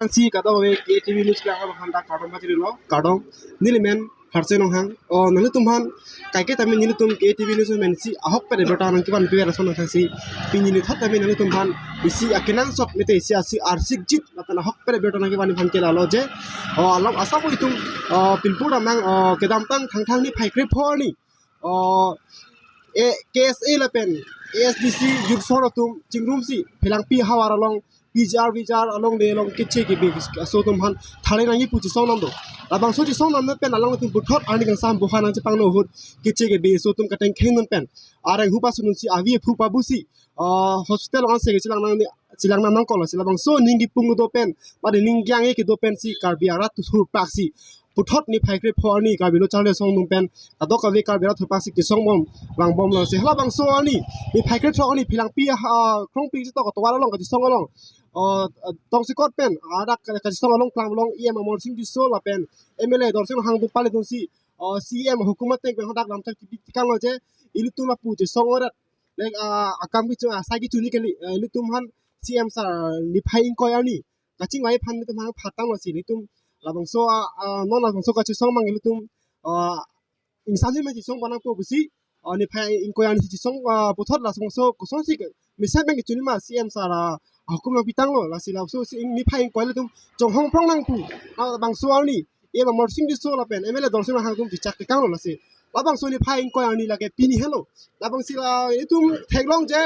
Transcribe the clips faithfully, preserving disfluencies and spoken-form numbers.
Ansi kadokave K A T V News kelang aphan dak kardom pajirlo, kardom. Neli men Harse Ronghang. O, nanglitum aphan kaike tame nelitum K A T V News amen si ahokpet abirta nangkevan piver ason nangthang si pini nithot tame nanglitum aphan isi akenangsot mate isi asi arsik jit lapen ahokpet abirta nangkevan aphan ke lalo je, o, alam asap itum, o, pinpur damnang, o, kedamtang Thangthang niphai krepho arni, o, e, K S A lapen A S D C Youth Forum atum chingrumsi Phelangpi havar along P G R V G R along le along keche kebe aso atum aphan tharle nangji pu chesong nang do. Labangso chesong nang pen alangtum puthot arni kangsam boha nangchepangno ahut keche kebe aso atum katengkheng non pen areng hupa sunun si avi aphu pabu si, ah, hospital along anse chelang nang, chelang nang nangkok lasi labangso ning kipung do pen, mate ning kyang e kedo pen si Karbi arat thurpak si puthot niphai krepho arni Karbi Lo Charli Asong atum pen kadokave Karbi arat thurpak si chesong bom, vang bomlo si halabangso arni niphai krepho arni Phelangpi, ah, Krongpi chetok atovar along kachesong along, ah, tongsekot pen, ah, dak kachesong along klam along E M Amarsing Tisso lapen M L A Dorsing Ronghang atum pale dunsi, ah, C M hukum ateng pen hadak lamchak kipi tikang lo je, ilitum lapu chesong orat lek, ah, akam kecho, ah, sai kechuni kali, ah, ilitum aphan C M sir niphai ingkoi arni kachingvai aphan ilitum aphan phatang lo si ilitum labangso, ah, ah, non labangso kachesong mang ilitum, ah, ingsamji ma chesong bang nangpo pusi, ah, niphai ingkoi arni si chesong, ah, puthot labangso kosonsi ke mesen bang kechuni ma C M sir, ah, hukum nangpitang lo lasi labangso si niphai ingkoi ilitum chonghong prong nangpo, ah, labangso arni E M Amarsing Tisso lapen M L A Dorsing Ronghang atum chechak tekang lo lasi labangso niphai ingkoi arni lake pini helo. Labangsi la itum theklong je,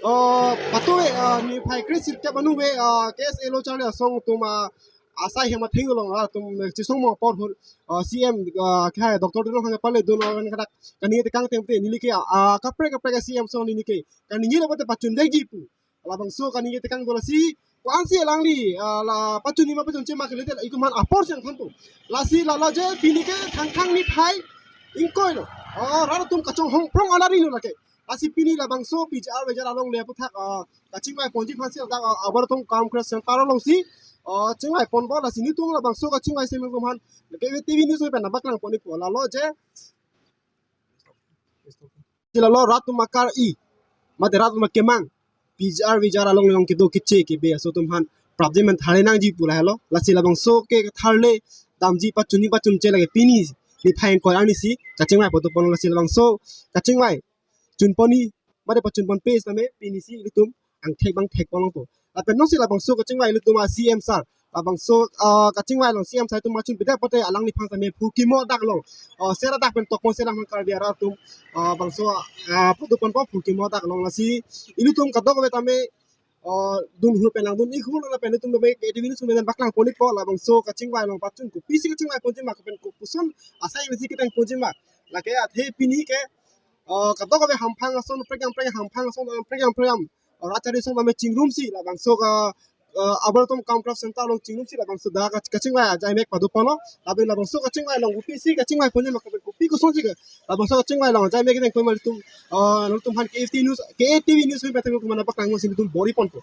ah, patu, ah, niphai kre sirkep anu ve, ah, K S A Lo Charli Asong atum, ah, asai hem atheng along, ah, atum chesong mo apor hur, ah, C M, ah, kehai Doctor Tuliram Ronghang pale dun, ah, kadak kaningje tekang tengte neli ke, ah, kaprek kaprek C M song neli ke kaningje lo pate pachun degi pu labangso kaningje tekang do lasi ko-ansi alangli, ah, la pachunji ma pachunche ma kali te itum aphan apor si nangthanpo. Lasi lalo je pini ke Thangthang niphai ingkoi lo, ah, rat atum kachonghong prong alari lo lake. Lasi pini labangso P G R V G R along le aputhak, ah, kachingvai ponji aphan si ladak, ah, Abar Atum Conference Center along si, ah, chingvai pon bom lasi nelitum labangso kachingvai si nangtum aphan K A T V News pen nangpaklang pon ikpo lalo je. Si lalo rat atum akar-i mate rat atum akemang P G R V G R along along kedo keche kebe aso atum aphan prapjin pen tharle nangji pu lahelo. Lasi labangso ke tharle damji pachunji pachunche lake pini niphai ingkoi arni si kachingvai pado pon lasi labangso kachingvai chun ponji mate pachun ponpe tame pini si ilitum angthek bang thek pon longpo. Lapen non si labangso kachingvai ilitum a C M sir labangso, ah, kachingvai along C M sir atum machun pide pate alangliphan tame phu kimo dak along, ah, sera dak pen tokpon selang Karbi arat atum, ah, bangso, ah, padu ponpo phu kimo dak along lasi ilitum kadokave tame, ah, dun hur pen langdun ik hur lapen ilitum tame K A T V News pen paklang pon ikpo labangso kachingvai along pachun kopisi kachingvai ponji ma pen kopuson asai lisi keteng ponji ma lake athe pini ke, ah, kadokave hamphang ason prekjam prekjam hamphang ason prekjam prekjam rat Charli Asong tame chingrumsi labangso ka, ah, Abar Atum Conference Center along chingrumsi labangso dak kach-, kachingvai ajai mek pado ponlo. Lapen labangso kachingvai along kopisi kachingvai ponji ma kopi kosonsi ke labangso kachingvai along ajai mek keteng pon ma ilitum, ah, nangtum aphan K A T V News, K A T V News pen pateng ilitum aphan nangpaklang si ilitum bor-i ponpo.